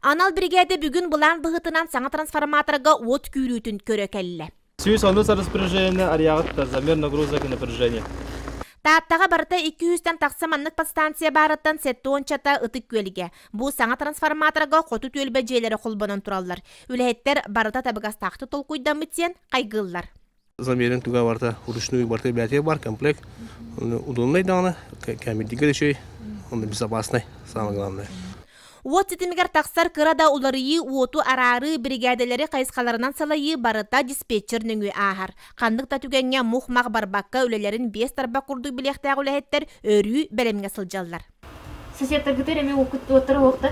Анал биригээдэ бүгүн былаан быһыытынан саҥа трансформаторга уот күүрүүтүн көрө кэллэ. 110 распоряжение арыйаҕыт замер нагрузок и напряжения. Тааттаҕа барыта 200-тэн тахса маннык подстанция баарыттан 70-чата Ытык Күөлгэ. Бу саҥа трансформаторга хоту түөлбэ дьиэлэрэ холбонон тураллар. Үлэһиттэр барыта табыгастаахтык толкуйдаммыт диэн хайгыыллар. Замерин туга барыта ручную барыта бээтигэр бар комплект. Удобный даҕаны, кэмирдигэ үчүгэй, онно безопасный, самое главное. Уот ситимигэр тахсар кыра да уларыйыы уоту араарыы, биригээдэлэри хайысхаларынан салайыы барыта диспетчер нөҥүө ааһар. Ханнык да түгэҥҥэ мух-мах барбакка үлэлэрин биэс тарбах курдук билиэхтээх үлэһиттэр өрүү бэлэмҥэ сылдьаллар. Соседтаргытыгар эмиэ уоттара уохта?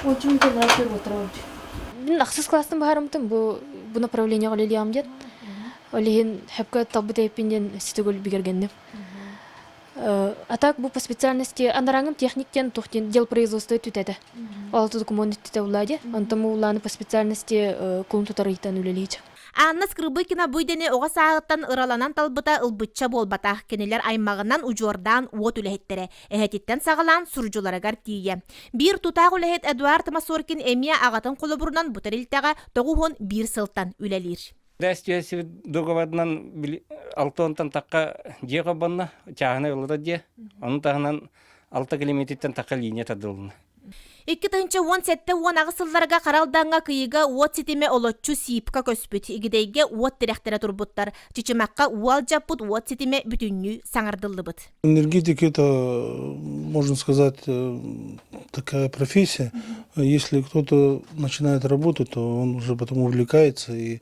Очень тыллаах уоттара уохта. Мин ахсыс класстан баһаарымтым бу бу направлениеҕа үлэлиэҕим диэн. Ол иһин хөпкө талбыт эппин диэн ситигул бигэргэнним. А так бу по специальности анарааҥым техник диэн туох диэн дел производства түтэтэ. Ол документ түтэ улаа Онтон улааны по специальности кулун тутар ыйтан үлэлиир. Анна Скрыбыкина бу идэни оҕо сааһыттан ыраланан талбыта ылбычча буолбатах. Кинилэр аймаҕынан удьуордаан уот үлэһиттэрэ, эһэтиттэн саҕалаан сурдьуларыгар тиийэ. Биир тутаах үлэһит Эдуард Масоркин эмиэ аҕатын холобурунан бу тэрилтэҕэ 91 сылтан үлэлиир. Дәстүөсүбүт договорынан алтонтан тахха дьиэ хобонно, чааһынай олорор дьиэ. Ону таһынан алта километртэн тахха линия тардылынна. 2017-18 сылларга Хара Алдаҥҥа Кыйыга уот ситимэ олоччу сиипка көспүт, Игидэйгэ уот тирэхтэрэ турбуттар, Чычымахха уу алдьаппыт уот ситимэ бүтүннүү саҥардыллыбыт. Энергетик – это, можно сказать, такая профессия. Если кто-то начинает работать, то он уже потом увлекается. И,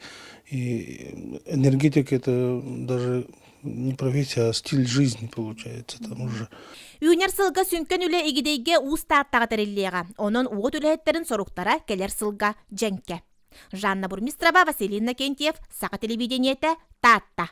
и энергетик – это даже не профессия, а стиль жизни получается там уже. Үүнэр сылга сүҥкэн үлэ Игидэйгэ Уус Тааттаҕа тэриллиэҕэ. Онон уот үлэһиттэрин соруктара кэлэр сылга дьэҥкэ. Жанна Бурмистрова, Василий Иннокентьев, Саха телевидениетэ, Таатта.